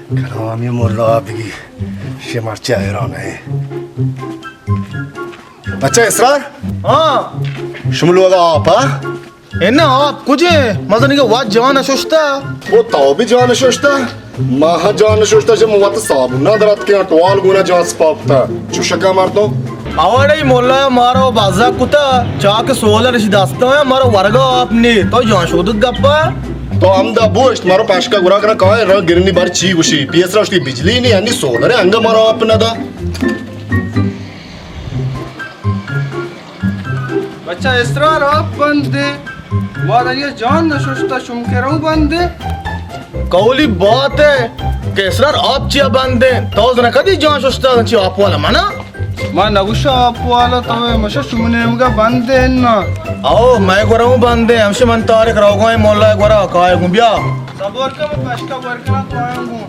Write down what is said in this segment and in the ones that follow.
کلامی ملا بگی، شی مرچی حیران ہے۔ بچہ اسرار؟ ہاں۔ شما لوگ آپ، ہاں؟ اے نا، آپ کجے؟ مزنی کے وات جان ششتا۔ او تو بھی جان ششتا؟ ما ہاں جان ششتا، جب وت صابون نہ درات کے ٹوال گونا جان سپاپتا۔ چوشکا مردم۔ اوڑے ملا مارو بازا کتا، چاک سولر اش دستا ہے، مارو ورگا آپ نے، تو جان شودت گپا۔ تو ہمدا بوشت، مارو پشکا گرا کرا کائے، را گرنی بار چی گوشی، پیسرا اشتی بجلی نہیں، انی سولر ہے، انگا مارو آپ نہ دا۔ بچہ اسرار آپ بندے، ما دنیا جان نہ ششتا، شم کے رو بندے۔ کولی بات ہے کہ اسرار آپ چیا بندے، تو زنہ کدی جان ششتا چی آپ والا منا؟ ما نگوشا آپ والا، تو مشا شمنے مگا بندے نا۔ او، میں گورا ہوں بندے، ہمشہ من طارق روگا ہیں مولا گورا، کائے گوں بیا۔ صبر کم پشکا ورکنا تو آیاں گوں۔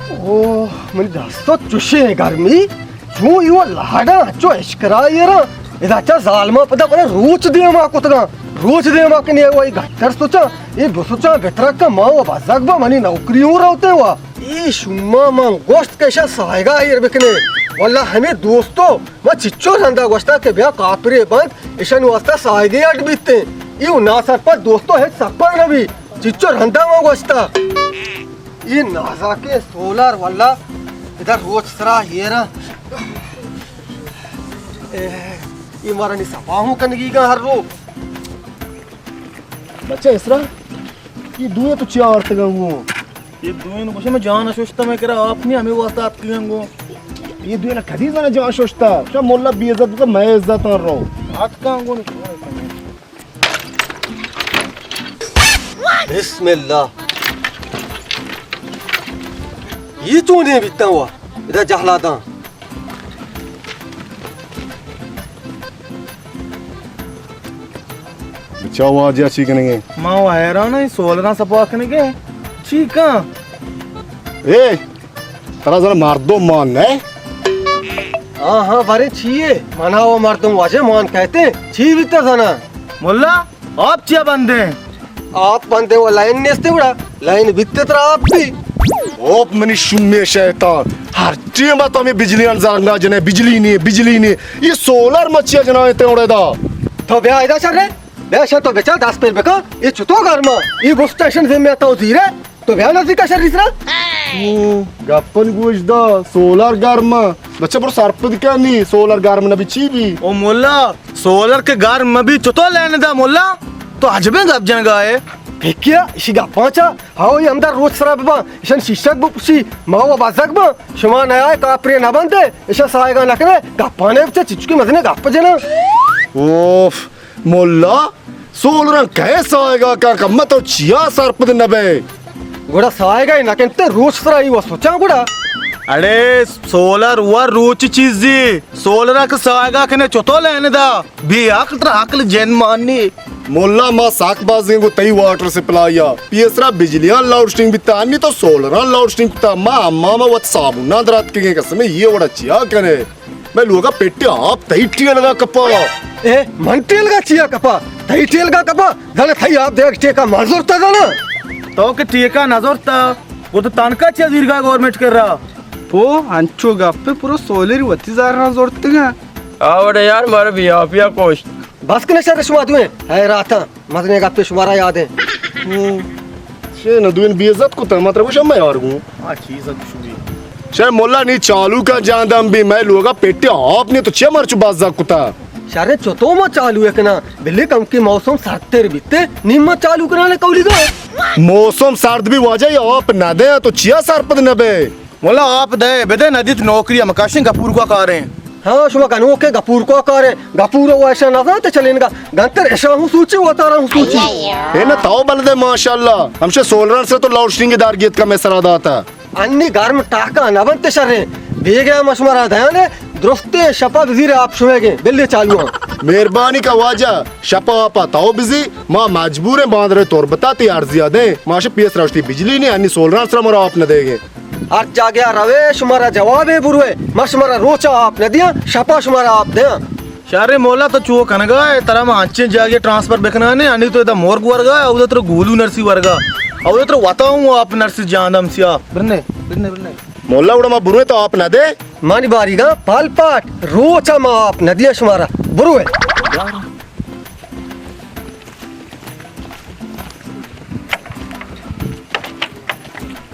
اوہ، منی دست چوشیں گرمی، چون ایو لہڑاں چو اشکرا ایراں، ادا چا ظالماں پدا بڑا روچ دیما کتگاں، روچ دیما کنے وای گٹر سوچاں، اے بسوچاں بترکاں ما و بزگ با منی نوکری ہوں روتے وا۔ اے شما من گوشت کہ اشاں سایگا ایر بکنے۔ واللہ ہمے دوستو، ما چچو رندا گوشتا کہ بیا کاپرے بند، اشانی واسطہ سایگے اڈ بیتے۔ ایو ناسرپد دوستو ہچ سپر نبی۔ چچو رندا ما گوشتا۔ اے نازاکیں سولر واللہ ادا روچ سرا ایرا۔ اے، اے مارا نی سپا ہوں کنگی گا ہر رو۔ بچہ اسرا، اے دوئیں تو چیا آرتگاں گوں؟ اے دوئیں گوشے میں جان ششتا، میں کرا آپ نہیں، ہمیں واسطہ آتکگاں گوں۔ اے دوئیں کدی زنا جان ششتا؟ شا مولا بے عزت بکا، میں عزت آن رو۔ آتکاں گوں۔ بسم اللہ۔ اے چونیں بیتاں وا؟ ادا جہلا داں۔ بچا واجہ چی کنگے؟ ما و حیران ہیں، سولراں سپا کنگے۔ چی کن؟ اے، ترا زن مردم مان نہ؟ ہاں، ہاں، بارے چی ہے؟ منا و مردم واجہ مان کہتے ہیں۔ چی بیتا زنا؟ ملا، آپ چیا بندے؟ آپ بندے و لائن نیستے گڑا، لائن بیتے ترا آپ بھی۔ آپ منی شومیں شیطان، ہر ٹیم تو ہمیں بجلی آن زنگا جنے، بجلی نہیں، بجلی نہیں۔ یہ سولر مچیا جنائے تے اڑے دا۔ تو بیا ادا چل رہے، بیا شا تو بچا دس پیر بکا، یہ چتو گرما، یہ بس اسٹیشن ذمہ تو زیرے۔ تو بیا نزدیک شری سرا۔ او، گپن گوش دا، سولر گرم۔ بچہ برو سرپد کنی، سولر گرم نبی چی بی؟ او مولا، سولر کے گرم بی چتو لین دا مولا؟ تو عجبیں گپ جنگا ہے۔ پھکیا، اشی گپاں چا، ہاو یہ ہمدا روچ سرا ببا، اشان شیشک بپوشی، ما و بزگ با، شما نیائے کاپرے نبندے، اشان سائیگا نکنے، گپانے بچے چچکی مزنے گپ جنا۔ اوف، ملا، سولراں کئے ساہگا کن؟ کمت تو چیا سرپد نبئے؟ گڑا ساہگا نکنتے روچ سرا ای و سوچاں گڑا۔ اڑے سولر و روچ چیزی، سولرا کہ ساہگا کنے چتو لین دا؟ بے عقل ترا عقل جن مانی۔ مولا ما ساک بازیں گو تئی واٹر سپلائی آ۔ پیسرا بجلیاں لوڈ شنگ بیتا، انی تو سولراں لوڈ شنگ کتا۔ ما اماما وت صابوناں دراتکگیں قسمے یہ وڑا چیا کنے؟ مئے لوگا پٹے آپ تئی ٹیلگا کپا۔ اے، من ٹیلگا چیا کپا؟ تئی ٹیلگا کپا؟ زانا تئی آپ دیگ ٹیکا ما زورتا زانا۔ تو کہ ٹیکا نہ زورتا، وہ تو تنکا چیا زیرگا گورنمنٹ کرا؟ پو، انچو گپے پرو سولری وتی زارنا زورتگا۔ آوڑے یار مارا بی آپیا کوشت۔ بس کنے شر شما دوئیں، اے راتاں۔ مزنیں گپے شمارا یاد ایں۔ ہوں۔ شے نہ دوئین بے عزت کتا، ما ترا گوشاں مہ یار گوں۔ آ چیز ات شوی۔ شے مولا نی چالو کا جاندم بی، مئے لوگا پیٹے آپ نے تو چے مرچو باز زاک کتا۔ شرے چتو ما چالو ہے کنا، بلے کم کے موسم سرد تر بیتے، نی ما چالو کنا لے کولی گا۔ موسم سرد بی واجہ یہ آپ نہ دے تو چیا سرپد نہ بے۔ مولا آپ دے، بدے ندیت نوکری ہم کاشیں گپور کو کاریں۔ ہاں، شما گنوکے گپور کو کارے، گپور و ایشا نزانتے چلینگا، گنتر ایشا ہوں سوچی، وتارا ہوں سوچی۔ اے نہ تاو بلدے ماشاءاللہ، ہمشہ سولران سے تو لوڈ شنگی دار گیت کا میں سرا داتا۔ انی گرم ٹاکا نہ بنت شریں، بیگہ ما شمارا دیانے، درستے شپا بزیر آپ شویگے، بلے چالو ہاں۔ مہربانی کا واجہ، شپا آپا تاو بزی، ما مجبوریں باندرے تربتا تی ارزیا دیں، ماشا پیس راشتی بجلی نی، انی سولران سرا مرا آپ نہ دیگے۔ ہر جاگہ ءَ روئے، شمارا جوابے بروئے، ما شمارا روچ ءَ آپ نہ دیاں، شپ ءَ شمارا آپ دیاں۔ شریں مولا، تو چو کنگا ئے؟ ترا ما انچیں جاگہے ٹرانسفر بکنانے، انی تو ادا مرگ ورگا ئے، اودا ترا گولو نرسی ورگا، اودا ترا وتا ہوں آپ نرسی جاندم سیا۔ برنے، برنے، برنے۔ مولا، گڑا ما بروئے تو آپ نہ دے؟ مانی باریگا پال پاٹ، روچ ءَ ما آپ نہ دیاں شمارا، بروئے۔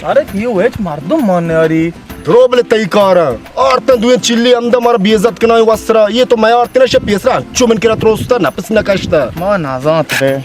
ارے کیو ہچ مردم مان نیاری۔ درو بلے تئی کار ءَ۔ آرتن دوئیں چلی ہمدا مارا بے عزت کنائیں وسرا۔ یہ تو میں آرتن شپ پیسرا انچو من کرا تروستا نپس نہ کشتا۔ ما نازانت رے۔